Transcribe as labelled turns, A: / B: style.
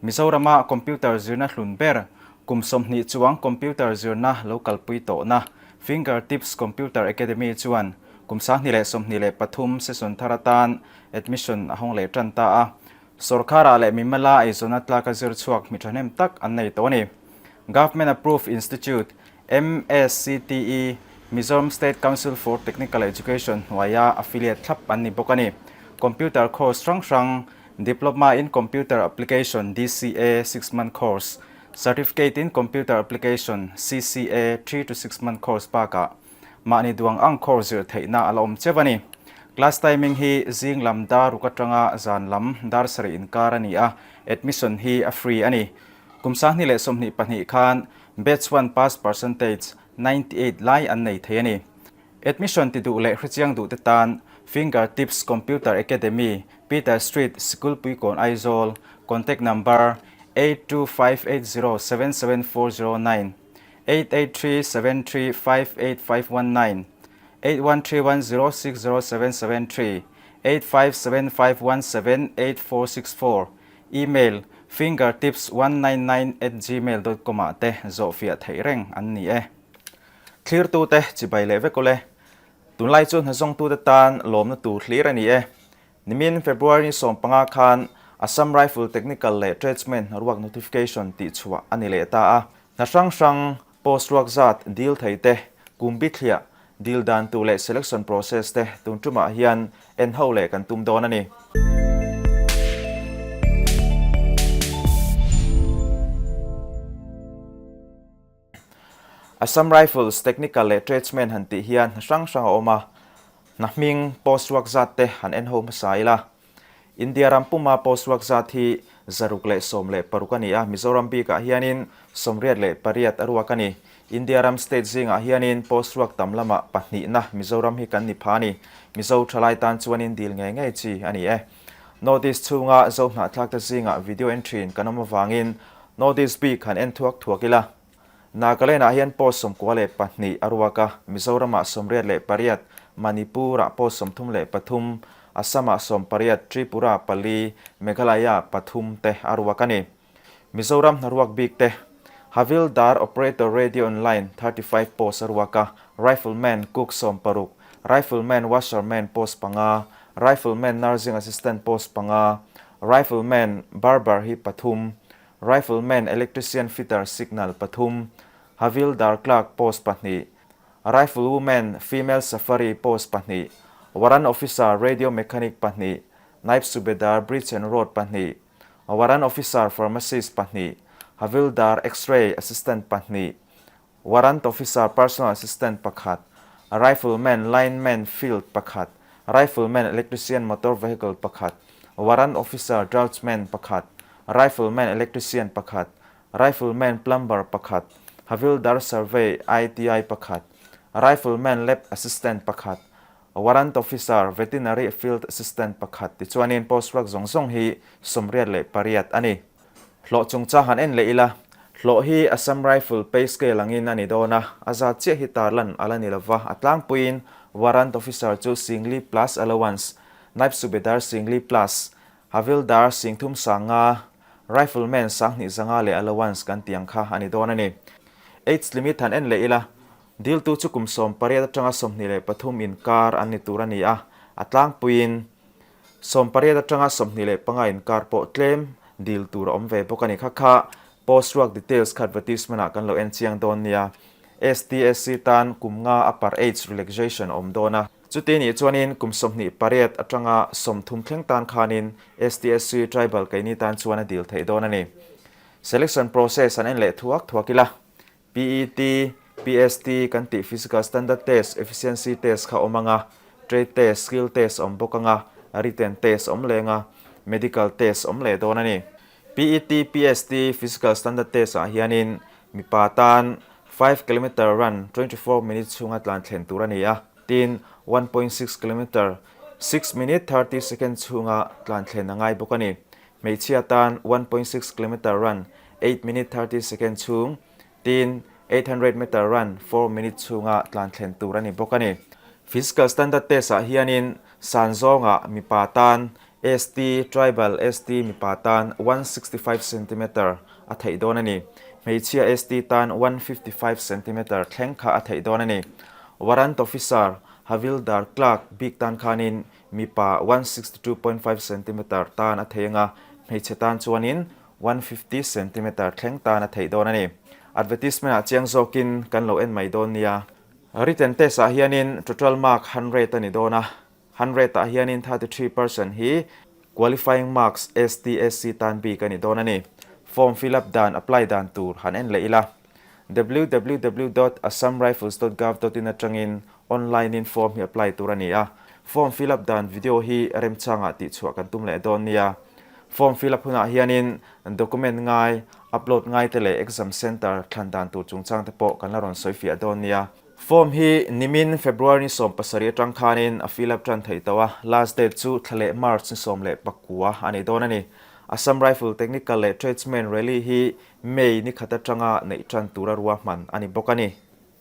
A: Mizorama computer zirna hlun ber, kum 20 chuang computer zirna lo kalpui tawhna Fingertips Computer Academy chuan kum 2023 session thar atan admission a hawng leh tan ta a. Sorkharah leh mimala eizawnna tlaka zir chhuak mi thahnem tak an nei tawh a ni. Government Approved Institute, MSCTE, Mizoram State Council for Technical Education hnuaia affiliate thlap an ni bawk a ni. Computer course hrang hrang, Diploma in Computer Application, DCA, 6 month course, Certificate in Computer Application, CCA, 3 to 6 month course bakah mahni duang ang course zir theihna a la awm cheu a ni. Class timing hi zing lam dar ruk atanga zan lam dar 7 inkar a ni a, admission hi a free a ni. Kum 2022 khan batch 1 pass percentage 98 lai an nei thei a ni. Admission ti duh leh hrechiang duh te tan Fingertips Computer Academy, Peter Street, Sikulpuikawn Aizawl, contact number 8258077409, 8837358519, 8131060773, 8575178464, email fingertips199@gmail.com ah te zawhfiah theih reng an ni e. Thlirtu te chibai leh vek ule. Tunlai chu hnazawngtu te tan lawmna tur hlir a ni e. Nimin February 15 khan Assam Rifle Technical leh Tradesman hnaruak notification tih chhuah a ni leh ta a. Hna hrang hrang post ruak zat dil thei te, kum bithliah, dil dan tur leh selection process te tun tumah hian en ho leh kan tum dawn a ni. Assam Rifles Technical leh Tradesman han tih hian hna hrang hrang a awm a, hna hming post ruak zat te han en ho hmasa ila. India ram puma post ruak zat hi 616 a ni a, Mizoram bikah hianin 88 a ruak a ni. India ram state zingah hianin post ruak tam lamah pahnihna Mizoram hi kan ni pha a ni. Mizo thalai tan chuanin dil ngei ngei chi a ni e. Northeast chhunga Zo hnahthlak te zingah video en thin kan awm avangin Northeast bik han en thuak thuak ila. Nagaland-ah hian post 92 a ruak a, Mizoramah 88, Manipur-ah post 33, Assam-ah 18, Tripura pali, Meghalaya pathum te a ruak a ni. Mizoram hnaruak bik te, Havildar Operator Radio Online 35 post a ruak a, Rifleman Cook 60, Rifleman Washerman post panga, Rifleman Nursing Assistant post panga, Rifleman Barber hi pathum, Rifleman Electrician Fitter Signal pathum, Havildar Clerk post pahnih, Riflewoman Female Safari post pahnih, Warrant Officer Radio Mechanic pahnih, Naib Subedar Bridge and Road pahnih, Warrant Officer Pharmacist pahnih, Havildar X-ray Assistant pahnih, Warrant Officer Personal Assistant pakhat, Rifleman Lineman Field pakhat, Rifleman Electrician Motor Vehicle pakhat, Warrant Officer Draughtsman pakhat, Rifleman Electrician pakhat, Rifleman Plumber pakhat, Havildar Survey ITI pakhat, Rifleman Lab Assistant pakhat, Warrant Officer Veterinary Field Assistant pakhat tichuanin post ruak zawng zawng hi 88 a ni. Hlawh chungchang han en leh ila, hlawh hi Assam Rifle pay scale angin a ni dawn a, a zat chiah hi tarlan a la ni lova, a tlangpuiin Warrant Officer chu singli plus allowance, Naib Subedar singli plus, Havildar 3000 sanga, Rifleman 2000 leh allowance kan tih ang kha a ni dawn a ni. Age limit han en leh ila, diltu chu kum 18 atanga 23 inkar an ni tur a ni a, a tlangpuiin 18 atanga 25 inkar pawh tlem dil tur a awm ve bawk a ni. Kha kha post ruak details kha advertisement ah kan lo en chiang dawn nia. STSC tan kum nga upper age relaxation a awm dawn a. Chuti nih chuanin kum 28 atanga 30 thleng tan khanin STSC tribal keini tan chuan a dil theih dawn a ni. Selection process an en leh thuak thuak ila. PET, PST kan tih Physical Standard Test, Efficiency Test kha awm anga, Trade Test, Skill Test awm bawk anga, Written Test awm leh anga, Medical Test awm leh dawn a ni. PET, PST, Physical Standard Test ah hianin mipa tan 5 kilometer run 24 minute chhunga tlan thlen tur a ni a, tin 1.6 kilometer 6 minute 30 second chhunga tlan thlen a ngai bawk a ni. Hmeichhia tan 1.6 kilometer run 8 minute 30 second chhung, tin 800 meter run 4 minute chhunga tlan thlen tur a ni bawk a ni. Physical Standard Test ah hianin san zawngah mipa tan ST, Tribal ST mipa tan 165 centimeter a theih dawn a ni. Hmeichhia ST tan 155 centimeter thleng kha a theih dawn a ni. Warrant Officer, Havildar Clerk bik tan khanin mipa 162.5 centimeter tan a thei anga, hmeichhe tan chuanin 150 centimeter thleng tan a theih dawn a ni. Advertisement ah chiang zawkin kan lo en mai dawn nia. Written test ah hianin total mark 100 a ni dawn a, 100 ah hianin 33% hi qualifying marks STSC tan bik a ni dawn a ni. Form fill up dan apply dan tur han en leh ila. Www dot assamrifles dot gov dot in atangin online in form hi apply tur a ni a. Form fill up dan video hi remchangah tihchhuah kan tum leh dawn nia. Form fill up hunah hianin document ngai, upload ngai te leh exam center thlan dan tur chungchang te pawh kan la rawn sawi fiah dawn nia. Form hi nimin February ni 17 atang khanin a fill up tan thei tawh a, last date chu thla leh March ni 19 a ni dawn a ni. Assam Rifle Technical leh Tradesman Rally hi May ni khat atanga neih tan tura ruahman a ni bawk a ni.